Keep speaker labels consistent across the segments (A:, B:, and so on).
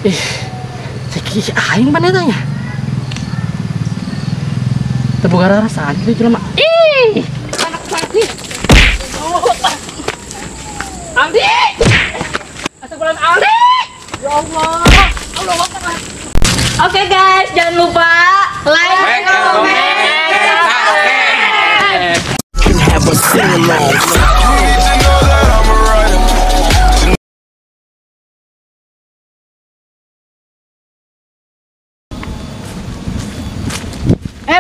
A: Ih, cek aing pan eta nya. Teu boga rarasaan kitu jelema. Ih, anak mati. Aldi! Astagfirullah Aldi! Ya Allah. Allah Akbar.
B: Oke guys, jangan lupa like, comment, and subscribe.
C: Can have a sing-along.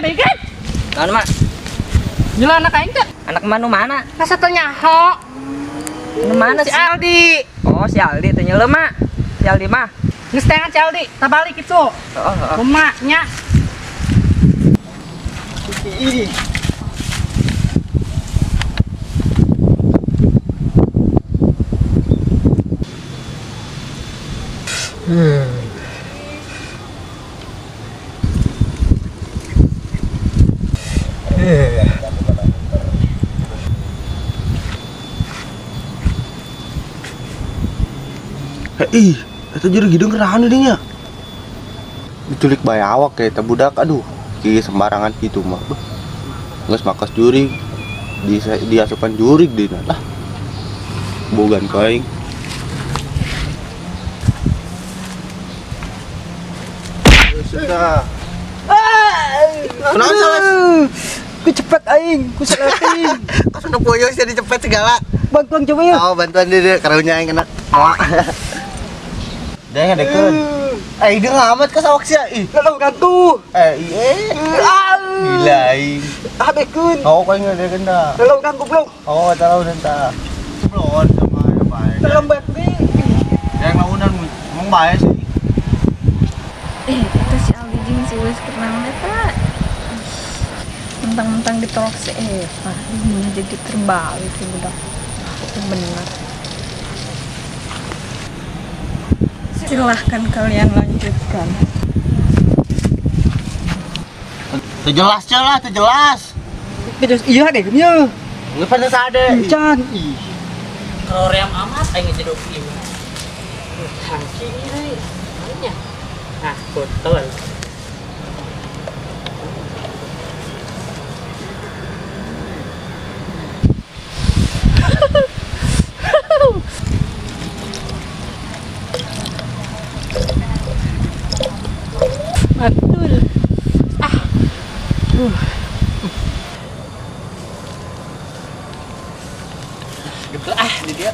A: Baikan.
D: Naon, Mak?
A: Nyela anak aing teh.
D: Anak manu mana?
A: Rasa teu nyaho.
D: Nu mana
A: si Aldi?
D: Oh, si Aldi teh nyela, Mak. Si Aldi mah.
A: Geus teangan si Aldi, tabalik kitu.
D: Heeh, heeh.
A: Kumaha nya?
D: Ih.
E: Ih, eta juri hideung kerahan dinya. Diculik bae awak eta budak, aduh, kieu sembarangan kitu mah. Geus makas jurig, diasupan jurig dina lah. Bogan ka aing. Sudah. Kunaon salah?
F: Ku cepet aing, ku salating.
E: Kasuna poyo sia dicepet segala.
F: Bantuan coba ya.
E: Oh, bantuan deui karunya aing kena. Deh ngadekeun. Eh, hideung amat ka sawak sia. Ih,
F: lalu gantu.
E: Eh, gila aing.
F: Ah, bekeun.
E: Oh, kau ngadekeun dah.
F: Lalu kan goblok.
E: Oh, tahu dah. Sebelon sama ya bae.
F: Terlambat deui.
E: Yang launan mong bae sih.
G: Itu si Aldi jeung si Wes keur naon eta? Mentang-mentang ditolak si Eva, ini jadi terbalik si budak. Itu benar. Silahkan kalian lanjutkan.
E: Terjelas lah, terjelas.
F: Terus iya deh, nya.
E: Nggak pada sade.
F: Can, ih.
A: Keroream amat aing hidup ieu. Tangki ini, nya. Nah, betul. Betul. Ah. Gitu ah di dia.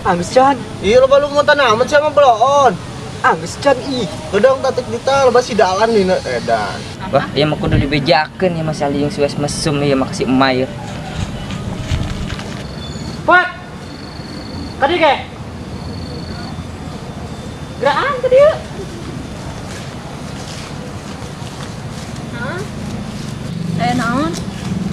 F: Anggus can.
E: Iya loba lu mau tanaman sama peloon.
F: Anggus can ih.
E: Gedong tatik dita loba sidalan dina edan.
D: Wah, ieu mah kudu dibejakeun ieu mah si Aldi jeung si Wes mesum ieu mah ka si Emay.
A: Pot. Kadi ge. Geraan ke dieu.
G: Hah? Aya naon?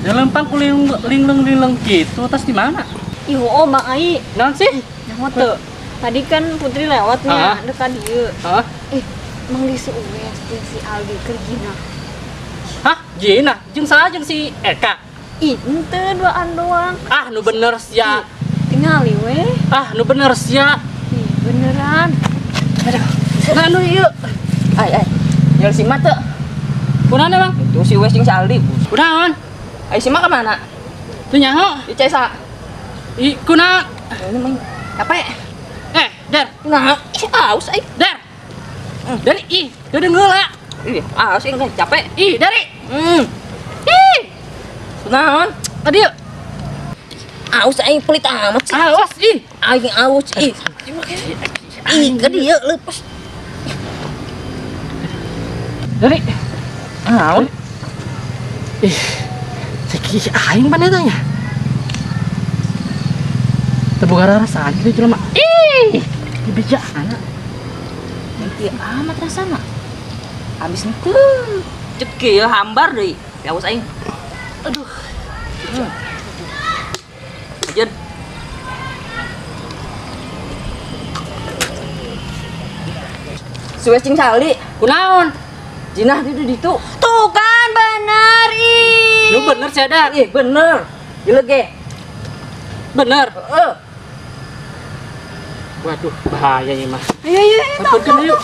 A: Ya lempang ku lingleng-lingleng kitu tas di mana?
G: Ih, oh Bang Ai.
A: Naon sih?
G: Nyaho teu. Tadi kan Putri lewat nya dekat dieu.
A: Heeh.
G: Eh, mang di si Uwes jeung si Aldi keur jinah.
A: Hah? Jinah? Jeung saha jeung si Eka?
G: Ih, henteu duaan doang.
A: Ah, nu bener sia.
G: Tingali we.
A: Ah, nu bener sia.
G: Ih, beneran.
A: Aduh. Nah, nu ieu.
D: Ai, ai. Nyel si Ma teu.
A: Kunaon Bang?
D: Itu si Uwes jeung si Aldi.
A: Kunaon?
D: Ai si Ma ka mana?
A: Teu nyaho.
D: Ieu cai saha?
A: Ih, kunaon?
D: Ini mah capek.
A: Eh, Der.
D: Nah, ih aus aing.
A: Der. Dari ih, deudeuh heula.
D: Ih, aus aing capek.
A: Ih, dari. Ih.
D: Kunaon?
A: Ka dieu.
D: Aus aing pelit amat sih.
A: Awas ih.
D: Aing aus ih. Ih, ka dieu leupas.
A: Dari.
D: Naon?
A: Ih. Cek aing pan eta nya. Teu boga rarasaan kitu jelema. Ih, dibejaan.
D: Kieu amat rasana. Habis henteu. Cek kieu hambar deui. Aus aing.
A: Aduh.
D: Ajeun. Si Wes jeung Sali.
A: Kunaon?
D: Jinah di ditu.
B: Tuh kan bener ih.
A: Lu bener sih ada.
D: Ih, bener. Gila ge.
A: Bener.
D: Heeh.
A: Waduh, bahaya ya mah.
G: Ayo ayo ayo.
A: Yuk.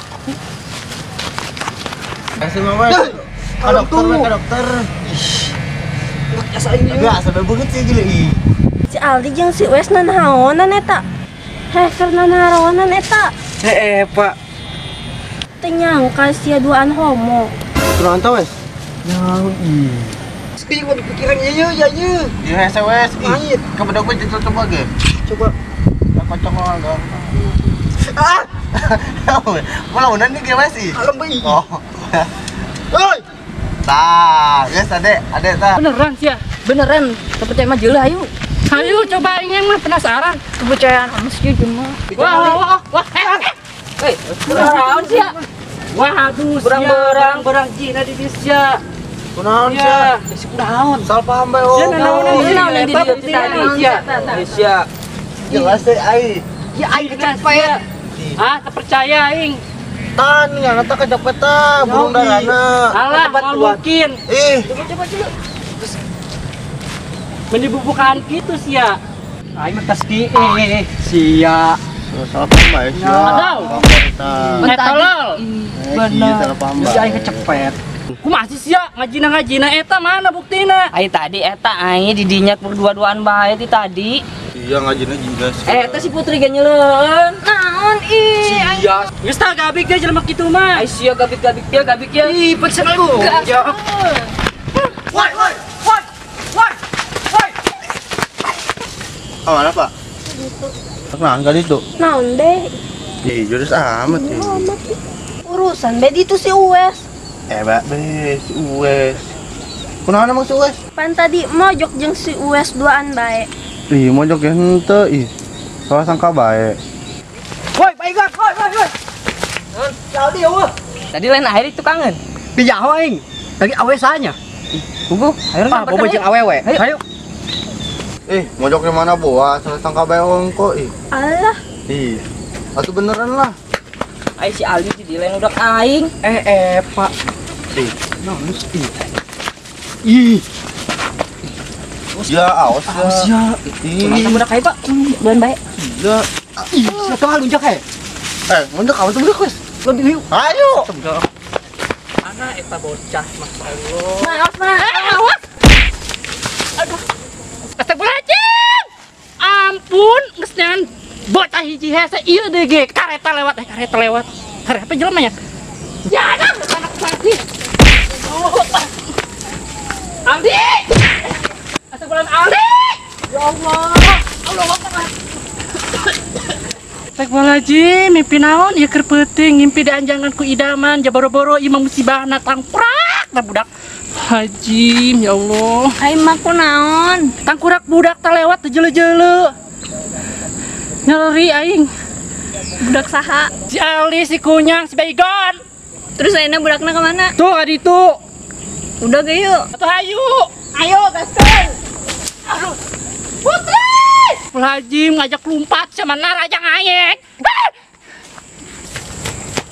E: Kasih mama. Ke dokter, ke dokter. Enggak, sampai banget sih gila ih.
H: Si Aldi jeung si Wes nanaonan eta. Heh, keur nanaonan eta.
F: Heeh, Pak.
H: Teu nyangka sia duaan homo.
E: Kunaon tah, Wes?
F: Naon ih. Sekieu mah pikiran ieu ya ieu.
E: Di hese Wes. Ih, ke bedog we coba ge.
F: Coba.
E: Kocok ngomong. Ah. Malaunan nih ge Wes ih.
F: Kalem bae.
E: Oh. Oi. Tah, geus ade, ade tah.
A: Beneran sia.
D: Beneran, kepercayaan mah jeuleuh ayo.
A: Ayo coba ini mah penasaran.
G: Kepercayaan sama si mah.
A: Wah, wah, wah, wah.
D: Eh, kunaon sia?
A: Waduh,
D: berang-berang
A: berang jina di sia.
E: Kunaon sia?
A: Si kunaon?
E: Salah paham bae.
A: Sia nanaonan
D: nanaonan di dieu tadi sia. Sia.
E: Jelas teh ai.
A: Ya aing kecepet. Ah, terpercaya aing.
E: Tan, nggak kata kecepet ta, burung darana.
A: Alah, moal mungkin.
E: Ih,
D: coba coba coba.
A: Meni bubukaan gitu sia.
F: Aing mah tas ki sia.
E: Salah paham bae sia.
A: Aduh. Eh, tolol.
E: Bener. Salah paham bae.
F: Si aing kecepet.
A: Kumaha sih sia ngajina-ngajina eta mana buktina?
D: Aing tadi eta aing di dinya berdua-duaan bae ti tadi.
E: Iya ngajina juga sih.
D: Eh, eta si Putri ge nyeleueun.
B: Naon ih.
F: Sia.
A: Geus tah gabik ge jelema kitu mah.
D: Ai sia gabik-gabik dia gabik ya.
F: Ih, pesen lu. Ya.
E: Woi, woi, woi, woi, woi. Ah, mana, Pak? Nah, enggak itu.
H: Naon deh?
E: Ih, jurus amat ih.
H: Urusan be itu si Uwes.
E: Eh, Pak, be si Uwes. Kunaon emang si Uwes?
H: Pan tadi mojok jeung si Uwes duaan bae.
E: Ih, mojok ya henteu ih. Salah sangka bae.
F: Woi, bae woi, woi, woi. Si Aldi eueuh.
D: Tadi lain akhir itu kangen.
F: Pijaho aing. Tadi awe sanya.
D: Puguh, ayo
F: ah, bobo jeung awewe. Ayo.
E: Ih, mojoknya mana boa? Salah sangka bae ongko ih.
H: Alah.
E: Ih. Atuh beneran lah.
D: Ai si Aldi di lain udah aing.
F: Eh, Pak.
E: Ih,
F: naon ih. Ih.
E: Ya, awas ya.
F: Awas ya.
E: Ih.
D: Mata budak aing, Pak. Duan bae.
E: Ya.
F: Ih, siapa lunjak he?
E: Eh, lunjak apa tuh budak, wes?
F: Lebih yuk.
E: Ayo.
A: Mana eta bocah, Masya Allah.
B: Maaf, maaf.
A: Awas. Aduh. Astagfirullahaladzim. Ampun, geus nyan bocah hiji hese ieu deui ge. Kareta lewat, kareta lewat. Kareta jelema nya. Ya, anak mati. Oh, Aldi. Astagfirullahaladzim, Aldi. Ya Allah. Allah Akbar. Astagfirullahaladzim, mimpi naon ieu keur peuting, ngimpi dianjangan ku idaman, jaboro-boro ieu mah musibahna tangkurak tah budak. Hajim, ya Allah.
B: Aing mah kunaon?
A: Tangkurak budak tah lewat teu jeuleu-jeuleu. Nyeri aing.
G: Budak saha?
A: Si Ali, si Kunyang, si Baygon.
G: Terus ayeuna budakna ka mana?
A: Tuh ka ditu.
G: Udah ge yuk.
A: Atuh hayu.
B: Ayo gaskeun.
A: Aduh. Putri! Astagfirullahaladzim, ngajak lompat sama naraja ngayek.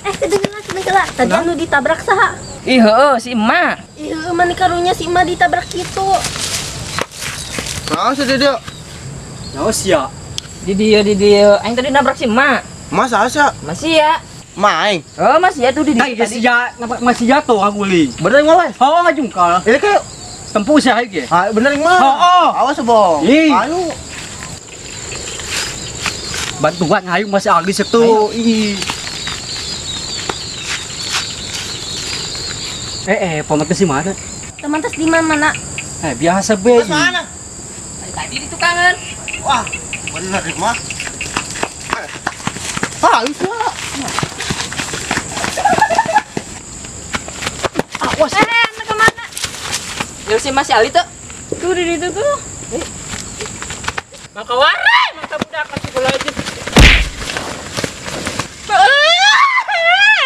H: Eh, kedengeran. Tadi anu ditabrak saha?
D: Ih, heueuh si emak.
H: Ih, heueuh mani karunya si emak ditabrak kitu.
E: Naon sih dia?
F: Naon sia?
D: Di dieu. Aing tadi nabrak si emak.
E: Masa sia?
D: Masih ya.
E: Maing.
D: Oh, masih ya tuh di dieu
F: tadi. Sia masih jatuh aku li.
E: Bener mah, Wes?
F: Heuh ngajungkal.
E: Ini kayak
F: tempuh sia ge.
E: Ah, bener mah.
F: Heuh.
E: Awas, Bong. Ayo.
F: Bantuan ayo masih Aldi situ. Ih. Eh, paman si mana?
H: Teman tes di mana?
F: Eh, biasa be.
E: Mana?
D: Tadi di tukangan.
E: Wah, bener mah. Ah, itu.
F: Awas.
B: Eh, anu kemana?
D: Ya si Mas Ali tuh.
G: Tuh di situ tuh.
A: Maka warai, mata budak kasih bola aja.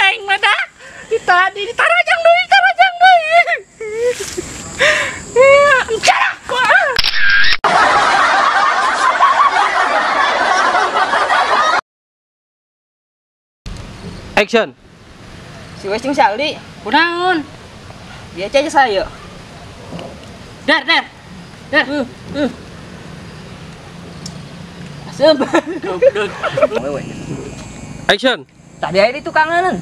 A: Aing mah dah. Di tadi ditarajang deui, tarajang deui. Encara.
F: Action.
D: Si Wes jeung si Aldi.
A: Kunaon?
D: Dia aja saya.
A: Dar, dar. Dar.
D: Asem.
A: Goblok.
F: Wewe.
I: Action.
D: Tadi aya di tukangan.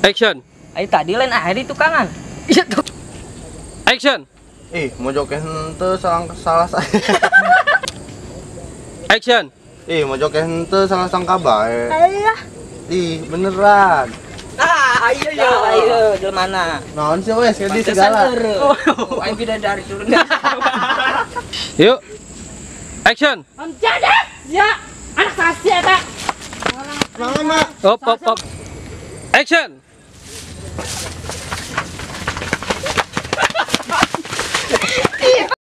I: Action.
D: Ayo tadi lain aya di tukangan. Iya tuh.
I: Action.
E: Ih, mojok henteu salah salah.
I: Action.
E: Ih, mojok henteu salah sangka bae.
H: Alah.
E: Ih, beneran.
D: Ah, ayo yo, ayo jelema mana?
E: Naon sih wes di segala.
D: Aing bidadari turun.
I: Yuk. Action.
A: Jadi, ya, anak sasi eta.
E: Naon, Mak?
I: Hop hop hop. Action.